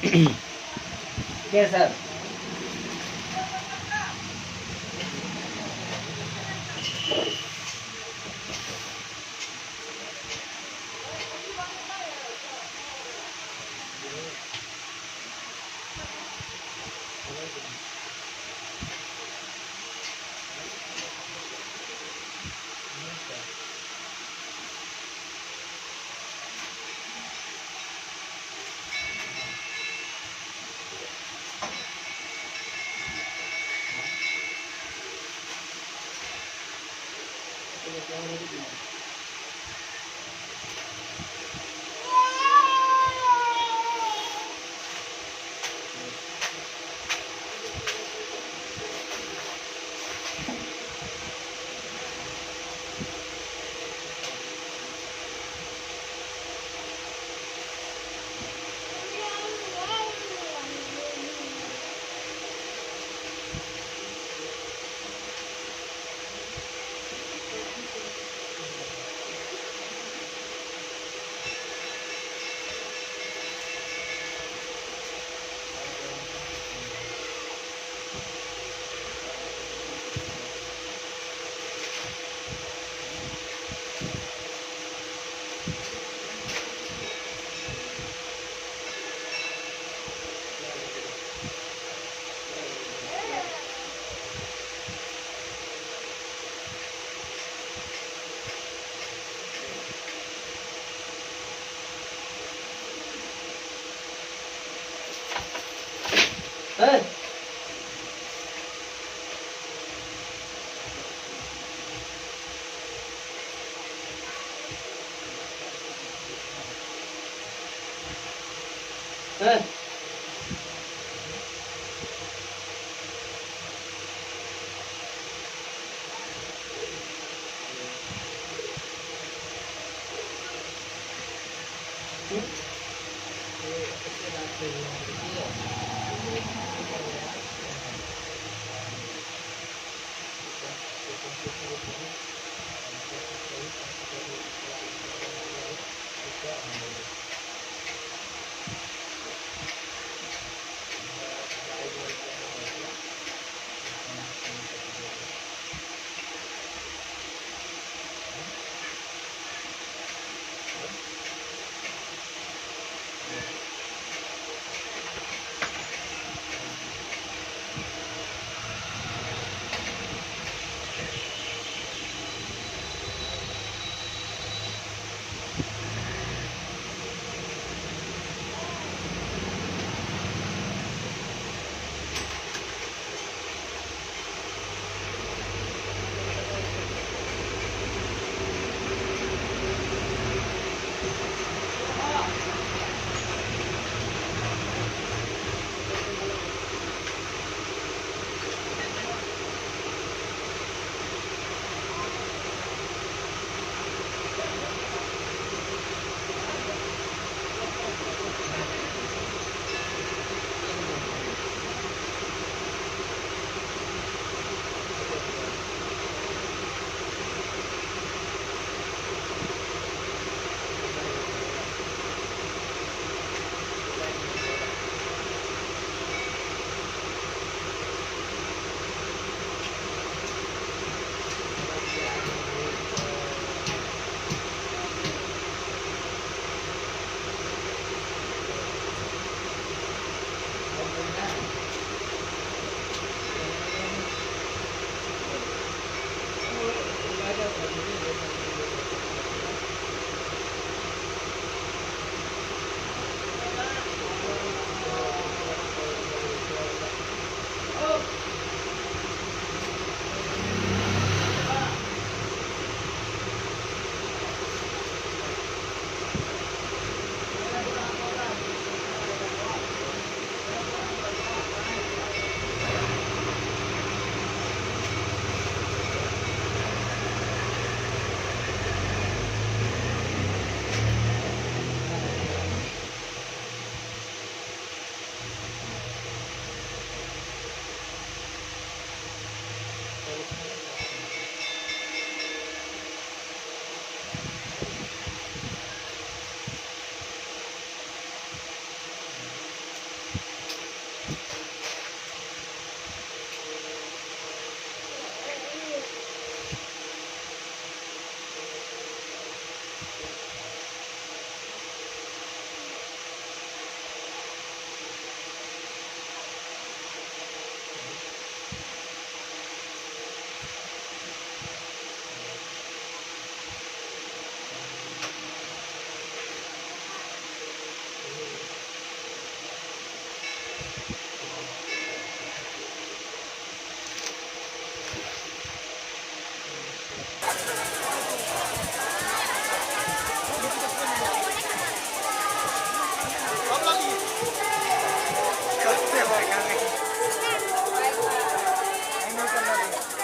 के sir Hey! Hey!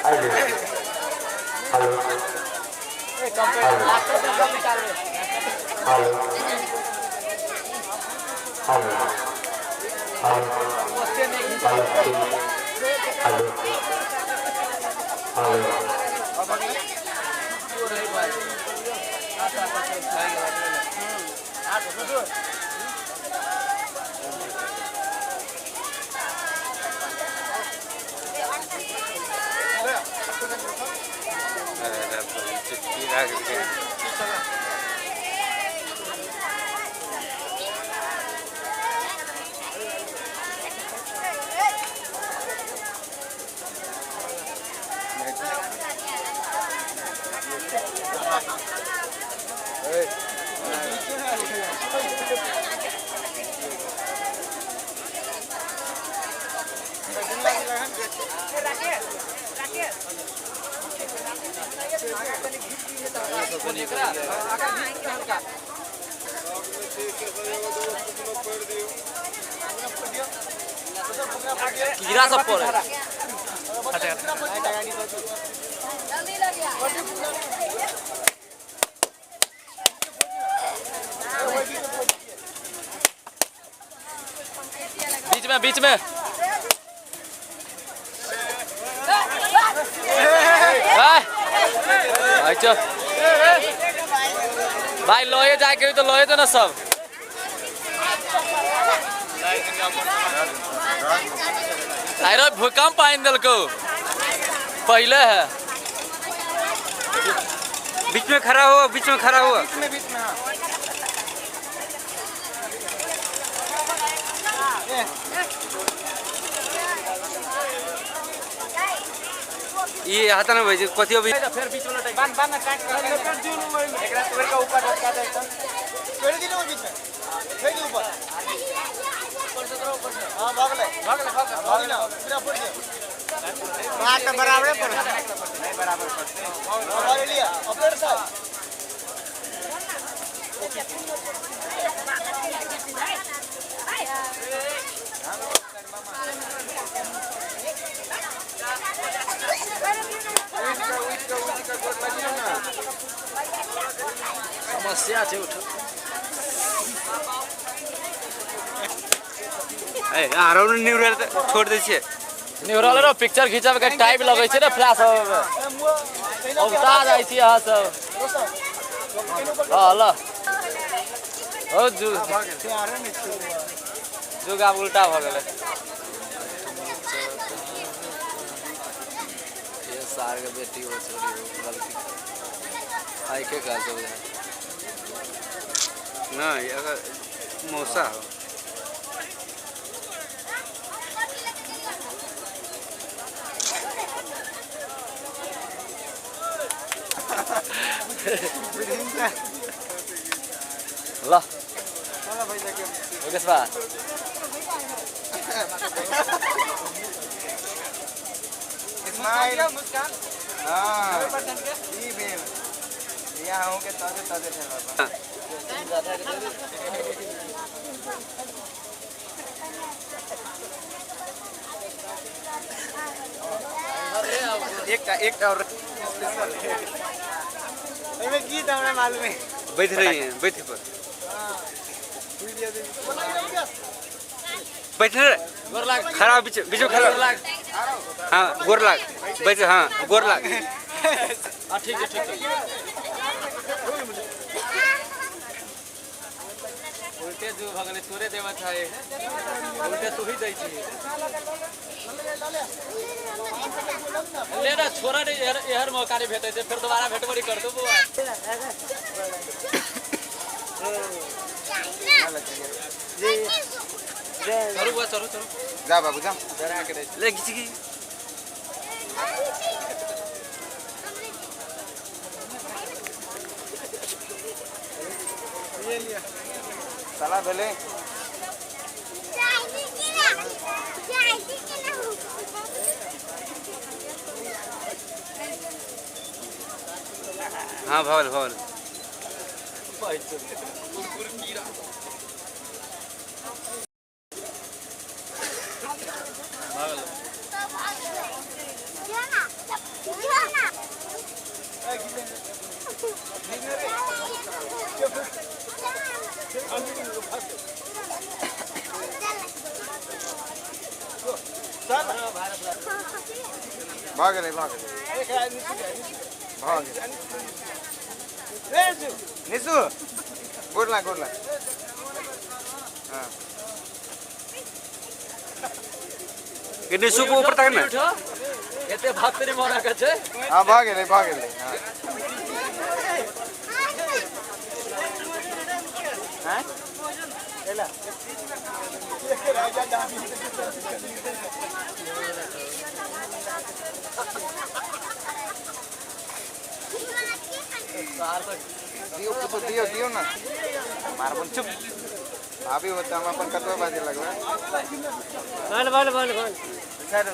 Hello hello hello hello hello. कीड़ा सब पड़े। बीच में भाई चल भाई लोहे जाके तो लोहे तो ना सब। अरे भूकंप आइन दिलको पहले है। बीच में खड़ा हुआ, बीच में खड़ा हुआ, बीच में। हाँ ये हाथ ना भाई कथी अभी फिर बीच वाला बांध बांध काट कर एकरा तोड़ के ऊपर लटका दे तो छोड़ दी ना बीच में, फेंक दे ऊपर ऊपर से करो, ऊपर से। हां भाग ले भाग ले भाग भाग ना पूरा पड़ गया। बात तो बराबर पड़ नहीं बराबर पड़ते और लिया ऑपरेटर साहब। समस्या छै उठ ए आरो निउरल छोड़ दै छियै। निउरल रो पिक्चर खिंचावे के टाइम लगै छै ने, फ्लैश होवे औता जाइ छी अहाँ सब। हां ल ओ जुग जुग आब उल्टा भ गेलै। ये सार के बेटी हो छोरी हो गलती आई के का सब नहीं अगर मौसा हो। ल मुकेश बा इस्माइल मुस्कान। हां ई बेल यहाँ हूँ के ताजे ताजे थे बाबा। एक और स्पेशल एमे गीत हमरा मालूम है। बैठ रही हैं, बैठ पर बैठ रे खड़ा बीच बीच में खड़ा। हाँ गोर लाग बैठ, हाँ गोर लाग। हां ठीक है ठीक है। उल्टे जो भगले तोरे देवा छै, उल्टे तू ही दै छी। ले ना छोरा नहीं एहर एहर मौका नहीं भेटै छै, फिर दोबारा भेटबो नहीं करतौ बौआ। चलू बुआ चलू चलू जा बाबू जा डरा के ले घिच घिच। ये लिया साला भले हाँ भवल भवल भऽ गेलै भऽ गेलै भऽ गेलै। निशु गोर लाग गोर लाग। हाँ निशु को ऊपर तक ना एते भक्त रे मोरा के छै। हां भऽ गेलै भऽ गेलै। हां हां एला दियो दियो दियो ना मारबन चुप भाभी होता हम अपन कतबा बाजे लगबै। बल बल बल बल सर।